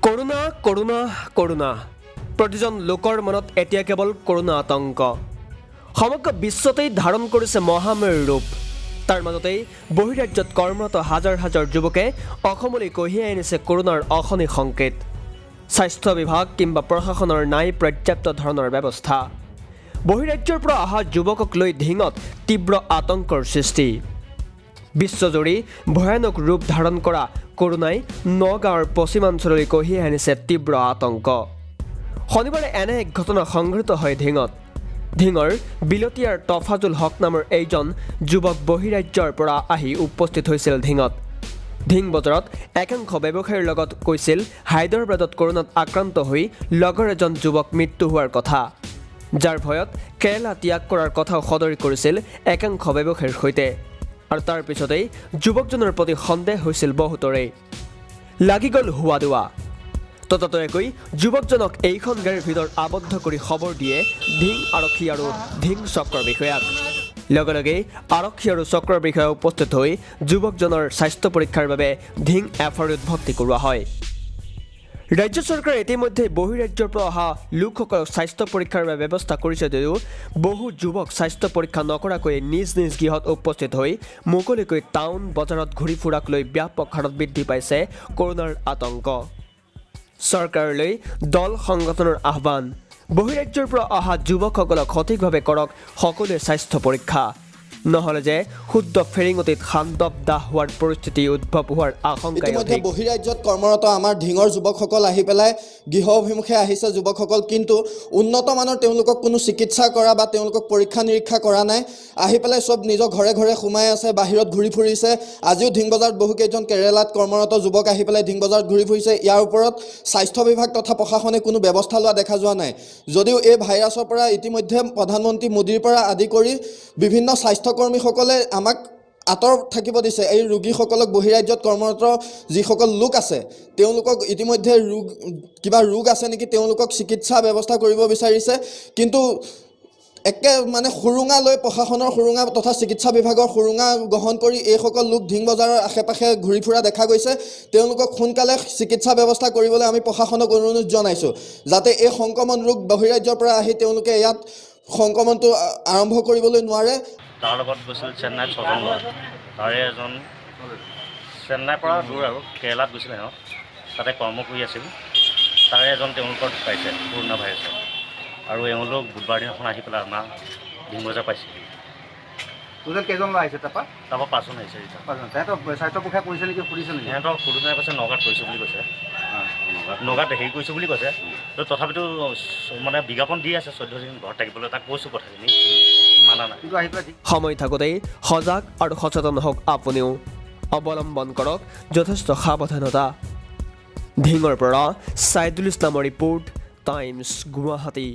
Corona, corona, corona. প্ৰতিজন লোকৰ মনত এতিয়া কেৱল কৰোণা আতংক। সমগ্ৰ বিশ্বতেই ধাৰণ কৰিছে মহামাৰীৰ ৰূপ। তাৰ মাজতেই বহিৰাজ্যত কৰ্মৰত হাজাৰ হাজাৰ যুৱকে অসমলৈ কঢ়িয়াই আনিছে কৰোণাৰ অশনি সংকেত। স্বাস্থ্য বিভাগ কিম্বা প্ৰশাসনৰ নাই পৰ্যাপ্ত ধৰণৰ ব্যৱস্থা। বহিৰাজ্যৰ পৰা অহা যুৱকক লৈ ধিঙত তীব্ৰ আতংকৰ সৃষ্টি। বিশ্বজুৰি ভয়ানক ৰূপ ধাৰণ কৰা কৰোণাই নগাঁৱৰ পশ্চিমাঞ্চললৈ কঢ়িয়াই আনিছে তীব্ৰ আতংক। শনিবাৰে এনে এক ঘটনা সংঘটিত হয় ধিঙত। ধিঙৰ বিলতীয়াৰ তফাজুল হক নামৰ এইজন যুৱক বহিৰাজ্যৰ পৰা আহি উপস্থিত হৈছিল ধিঙত। ধিং বজাৰত একাংশ ব্যৱসায়ীৰ লগত কৈছিল হায়দৰাবাদত কৰোণাত আক্ৰান্ত হৈ লগৰ এজন যুৱক মৃত্যু হোৱাৰ কথা, যাৰ ভয়ত কেৰেলা ত্যাগ কৰাৰ কথাও সদৰি কৰিছিল একাংশ ব্যৱসায়ীৰ সৈতে। আৰু তাৰ পিছতেই যুৱকজনৰ প্ৰতি সন্দেহ হৈছিল বহুতৰে, লাগি গ'ল হুৱা দুৱা। ততাতৈয়াকৈ যুৱকজনক এইখন গাড়ীৰ ভিতৰত আবদ্ধ কৰি খবৰ দিয়ে ধিং আৰক্ষী আৰু ধিং চক্ৰৰ বিষয়াক। লগে লগে আৰক্ষী আৰু চক্ৰৰ বিষয়া উপস্থিত হৈ যুৱকজনৰ স্বাস্থ্য পৰীক্ষাৰ বাবে ধিং এফ আৰ ইউত ভৰ্তি কৰোৱা হয়। ৰাজ্য চৰকাৰে ইতিমধ্যে বহিৰাজ্যৰ পৰা অহা লোকসকলক স্বাস্থ্য পৰীক্ষাৰ বাবে ব্যৱস্থা কৰিছে যদিও বহু যুৱক স্বাস্থ্য পৰীক্ষা নকৰাকৈ নিজ নিজ গৃহত উপস্থিত হৈ মুকলিকৈ টাউন বজাৰত ঘূৰি ফুৰাক লৈ ব্যাপক হাৰত বৃদ্ধি পাইছে কৰোণাৰ আতংক। চৰকাৰলৈ দল সংগঠনৰ আহ্বান, বহিৰাজ্যৰ পৰা অহা যুৱকসকলক সঠিকভাৱে কৰক সকলোৱে স্বাস্থ্য পৰীক্ষা, নহ'লে যে শুদ্ধ ফিৰিঙতিত সান্দৱ দাহ হোৱাৰ পৰিস্থিতি উদ্ভৱ হোৱাৰ আশংকাই ইতিমধ্যে অধিক। বহিৰাজ্যত কৰ্মৰত আমাৰ ধিঙৰ যুৱকসকল আহি পেলাই গৃহ অভিমুখে আহিছে যুৱকসকল, কিন্তু উন্নত মানৰ তেওঁলোকক কোনো চিকিৎসা কৰা বা তেওঁলোকক পৰীক্ষা নিৰীক্ষা কৰা নাই। আহি পেলাই চব নিজৰ ঘৰে ঘৰে সোমাই আছে, বাহিৰত ঘূৰি ফুৰিছে। আজিও ধিং বজাৰত বহুকেইজন কেৰেলাত কৰ্মৰত যুৱক আহি পেলাই ধিং বজাৰত ঘূৰি ফুৰিছে। ইয়াৰ ওপৰত স্বাস্থ্য বিভাগ তথা প্ৰশাসনে কোনো ব্যৱস্থা লোৱা দেখা যোৱা নাই যদিও এই ভাইৰাছৰ পৰা ইতিমধ্যে প্ৰধানমন্ত্ৰী মোদীৰ পৰা আদি কৰি বিভিন্ন স্বাস্থ্যকৰ্মীসকলে আমাক আঁতৰ থাকিব দিছে। এই ৰোগীসকলক, বহিৰাজ্যত কৰ্মৰত যিসকল লোক আছে, তেওঁলোকক ইতিমধ্যে ৰোগ কিবা ৰোগ আছে নেকি তেওঁলোকক চিকিৎসা ব্যৱস্থা কৰিব বিচাৰিছে। কিন্তু একে মানে সুৰুঙা লৈ, প্ৰশাসনৰ সুৰুঙা তথা চিকিৎসা বিভাগৰ সুৰুঙা গ্ৰহণ কৰি এইসকল লোক ধিং বজাৰৰ আশে পাশে ঘূৰি ফুৰা দেখা গৈছে। তেওঁলোকক সোনকালে চিকিৎসা ব্যৱস্থা কৰিবলৈ আমি প্ৰশাসনক অনুৰোধ জনাইছোঁ, যাতে এই সংক্ৰমণ ৰোগ বহিৰাজ্যৰ পৰা আহি তেওঁলোকে ইয়াত সংক্ৰমণটো আৰম্ভ কৰিবলৈ নোৱাৰে। তাৰ লগত গৈছিল চেন্নাইত ছজন ল'ৰা। তাৰে এজন চেন্নাইৰ পৰা দূৰ আৰু কেৰেলাত গৈছিল সিহঁত, তাতে কৰ্ম কৰি আছিল। তাৰে এজন তেওঁলোকৰ পাইছে কৰোণা ভাইৰাছৰ আৰু এওঁলোক বুধবাৰ দিনাখন আহি পেলাই আমাৰ ধিং বজাৰ পাইছেহি। টোটেল কেইজন ল'ৰা আহিছে তাৰপৰা? তাৰপৰা পাঁচজন আহিছে এতিয়া। পাঁচজন। সিহঁতৰ স্বাস্থ্য পৰীক্ষা কৰিছে নেকি, সুধিছে নেকি? সিহঁতক সোধোতে কৈছে নগাঁৱত কৰিছোঁ বুলি কৈছে, নগাঁৱত হেৰি কৰিছোঁ বুলি কৈছে। তো তথাপিতো মানে বিজ্ঞাপন দি আছে 14 দিন ঘৰত থাকিবলৈ। তাক কৈছোঁ কথাখিনি, সি মানা নাই। কিন্তু আহি পেলাই ঠিক সময় থাকোঁতেই সজাগ আৰু সচেতন হওক আপুনিও, অৱলম্বন কৰক যথেষ্ট সাৱধানতা। ধিঙৰ পৰা ছাইদুল ইছলামৰ ৰিপৰ্ট, টাইমছ গুৱাহাটী।